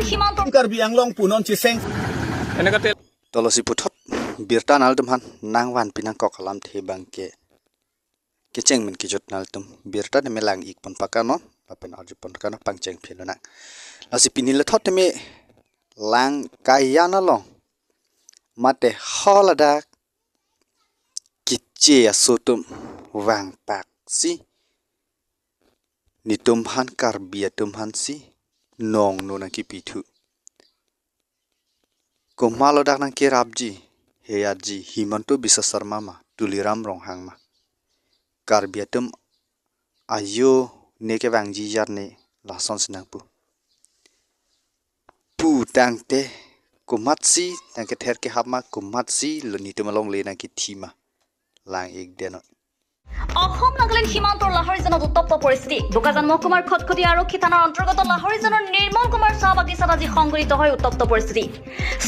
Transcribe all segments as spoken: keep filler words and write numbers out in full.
Himanta Karbi Anglong punon chiseng. Tolosi puthot birta nangtum aphan nangvanpi nangkok alamthe abangke kecheng men kejut nangtum birta tame lang-ik pon pakano lapen arju pon pakano pangcheng philonang. Lasi pini lethot tame Langkaijan along mate haladak keche aso atum vangpaksi netum aphan Karbi atum aphansi nongno nangkipithu. Komat ladak nangkerapji, heyatji, Himanta Biswa Sarma ma, Tuliram Ronghang ma, Karbi atum ayo ne kevangji arni lasonsi nangpu. Pu tangte komatsi nangkether kehap ma, komatsi lo netum alongle nangkithi ma, lang-ik deno. Assam নাগালেণ্ড সীমান্তৰ লাহৰীজানত উত্তপ্ত পৰিস্থিতি। বোকাজান মহকুমাৰ খটখটি আৰক্ষী থানাৰ অন্তৰ্গত লাহৰীজানৰ নিৰ্মল কুমাৰ চাহ বাগিচাত আজি সংঘটিত হয় উত্তপ্ত পৰিস্থিতি।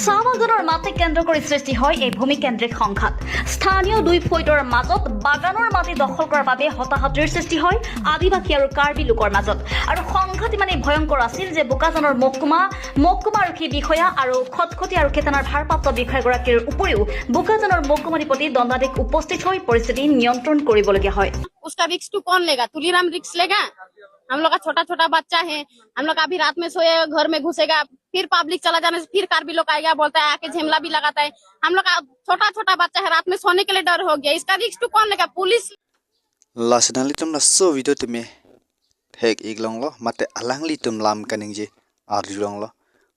চাহ বাগানৰ মাটিক কেন্দ্ৰ কৰি সৃষ্টি হয় এই ভূমিকেন্দ্ৰিক সংঘাত। স্থানীয় দুই ফৈদৰ মাজত বাগানৰ মাটি দখল কৰাৰ বাবে হতাহতিৰ সৃষ্টি হয় আদিবাসী আৰু কাৰ্বি লোকৰ মাজত। আৰু সংঘাত ইমানেই ভয়ংকৰ আছিল যে বোকাজানৰ মহকুমা মহকুমা আৰক্ষী বিষয়া আৰু খটখটি আৰক্ষী থানাৰ ভাৰপ্ৰাপ্ত বিষয়াগৰাকীৰ উপৰিও বোকাজানৰ মহকুমাধিপতি দণ্ডাধীশ উপস্থিত হৈ পৰিস্থিতি নিয়ন্ত্ৰণ কৰিবলগীয়া হয়। उसका रिस्क तो कौन लेगा? तुलीराम रिस्क लेगा? हम लोग का छोटा छोटा बच्चा है, हम लोग अभी रात में सोए घर में घुसेगा, फिर पब्लिक चला जाने से फिर कार्बी लोग आएगा, बोलता है आके झेमला भी लगाता है। हम लोग का छोटा छोटा बच्चा है, रात में सोने के लिए डर हो गया, इसका रिस्क तो कौन लेगा? Police. Lasi nanglitum laso video tame thek-ik longlo mate alanglitum lam kaningje arjulonglo,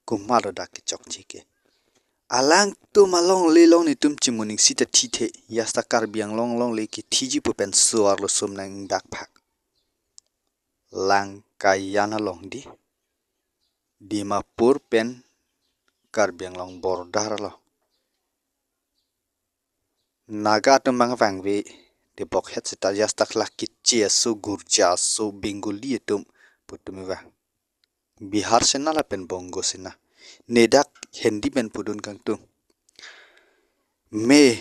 komat ladak kechokche ke. Alangtum alongle along netum chimoning sita thithe, jasta Karbi Anglong alongle kethiji pu pen so-arlo sum nangdak phak. Langkaijan along di, Dimapur pen Karbi Anglong border along Naga atum abang vangve, tebok het seta jasta la keche aso, gurja aso, Bengali atum pu tumi vang. Bihar Sena lapen Bongo Sena. Nedak Hindi pen pudun kangtung. मैं,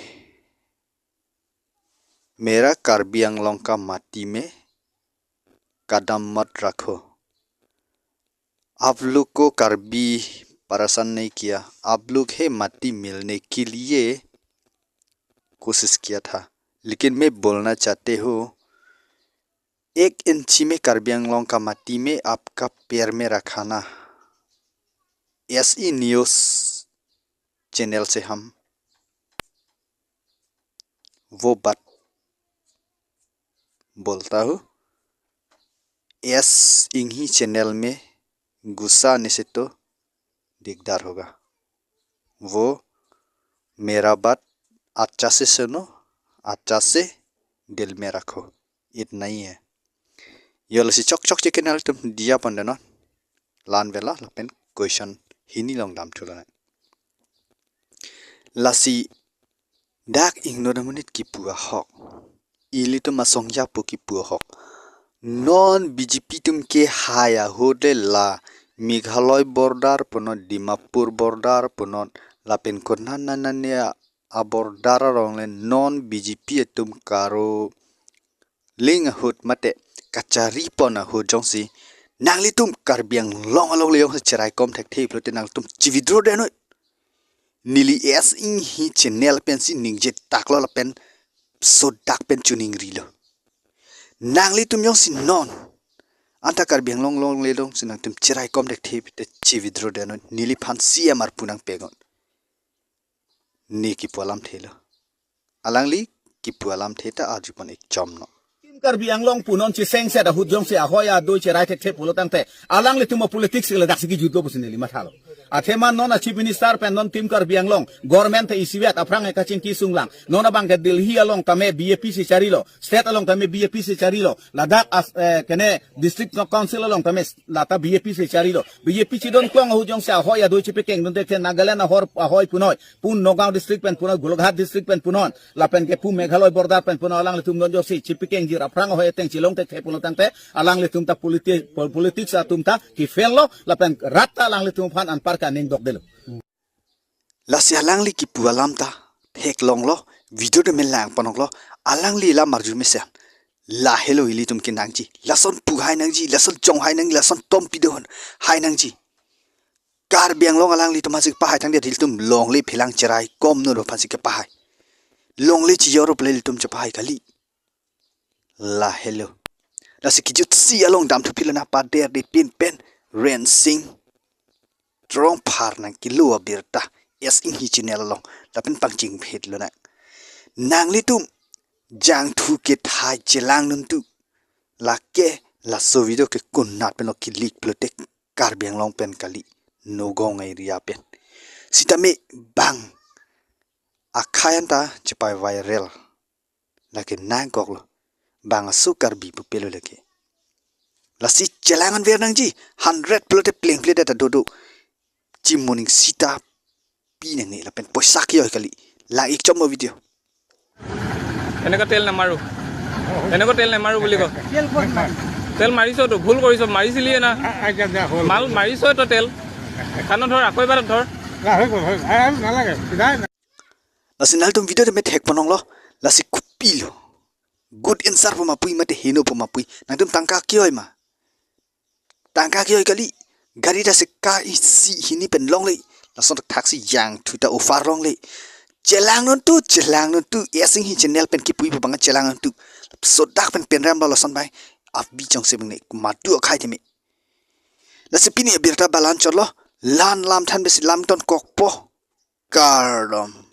मेरा कार्बी आंगलोंग का माटी में कदम मत रखो। आप लोग को कार्बी परेशान नहीं किया, आप लोग है माटी मिलने के लिए कोशिश किया था, लेकिन मैं बोलना चाहते हूँ, एक इंची में कार्बी आंगलोंग का माटी में आपका पैर में रखा ना। ऐसी न्यूज़ चैनल से हम वो बात बोलता हूँ। ऐस इंगही चैनल में घुसा नहीं से तो दिकदार होगा। वो मेरा बात अच्छा से सुनो, अच्छा से दिल में रखो। It nahi hai. Yo lasi chokchokche ke nanglitum diya pon deno. La-an vela lapen question hini along damthu lonang. Lasi dak ingno amonit kipu ahok, ilitum asong japo kipu ahok, non B J P atum kehai ahut le la Meghalaya border punon, Dimapur border punon, lapen konat nane a border along le non B J P atum karo ling ahut mate kachari pon ahut jongsi nanglitum Karbi Anglong alongle jongsi cheraikom thekthe pulote nanglitum chi-withdraw deno. Neli S Inghi channel pensi ningje taklo lapen sodak pen chuningrilo. Nanglitum jongsi non anta Karbi Anglong alongle jongsi nangtum cheraikom thekthe pulote chi-withdraw deno, neliphan C M R pu nangpeknon. Ne kipu alamthe lo. Alangli kipu alamthe ta arjupon-ik chomno. Team Karbi Anglong punon chisengset ahut jongsi ahoi adoi cherai thekthe pulo tangte alanglitum a-politics ke ladak si kejutlo pusi neli mathalo. Athema non a-Chief Minister pen non Team Karbi Anglong government te isivet aphrang ekachingki sunglang. Non abangke Delhi along tame B J P si charilo, state along tame B J P si charilo, ladak as, eh, kene district council along tame lata B J P si charilo. B J P chidon klong ahut jongsi ahoi adoi chipekengdun thekthe, Nagaland ahor ahoi punoi, pun Nagaon district pen punoi, Golaghat district pen punon, lapen ke pu Meghalaya border pen punon, alanglitum don jongsi chipekengji ra aphrang ahoi ateng chilong thekthe pulo tangte alanglitum ta politi-, pol-, politics atum ta ki-fail lo, lapen rat ta alanglitum aphan anparke aning dokdelo. Lasi alangli kipu alam ta theklonglo, video de melang ponoklo, alangli alam arju mesen. Lahelo ilitum kenangji. Lason pu hai nangji, lason chong hai nangji, lason tom pidon hai nangji. Karbi Anglong alanglitum aphansi kepahai tangdet, ilitum longle phelang cherai kom non aphansi kepahai. Longle chijor pu le ilitum chepahai kali. Lahelo. Lasi kejutsi along damthu philo nang, paderde pinpen Rensing Rongphar nangkelo abirta S Inghi channel along lapen pangcheng phit lo nang. Nanglitum jangthu kethai chelang nontu. Lake laso video ke konat pen lo kilik pulote Karbi Anglong pen kali, Nagaon area pen. Sitame bang akhai anta chepai viral. Lake nangkoklo. Bang aso Karbi pupelo lake. Lasi chelang anver nangji, hundred pulote plengple data dodo. Chimoning sita pi nangne lapen poisa kejoi kali. Lang ik chom mo video. এনেকৈ তেল নামাৰো, এনেকৈ তেল নামাৰো বুলি কয়। তেল মাৰিছতো, ভুল কৰিছ, মাৰিছিলিয়ে না। আ- আ- যা- যা, হ'ল। মাল মাৰিছতো তেল, এখনত ধৰ, আকৌ এবাৰত ধৰ। যা, হৈ গ'ল, হৈ গ'ল। আ- আ- নালাগে, চিধাই না- Lasi nanglitum video te methek pononglo, lasi kopilo. Good answer pu ma pui mate heno pu ma pui. Nangtum tangka kejoi ma? Tangka kejoi kali. Gari ta seka isi hini pen longle. Lason thaksi jangthu ta offer longle. Chelang nontu, chelang nontu. S Inghi channel pen kipuipo bang chelang nontu. Sodak pen penrem lo lason bai. Avi chongse bang ne madu akhai teme. Lasi pini abirta balan chotlo. Lan lam than besi lam tonkokpo. Kardom.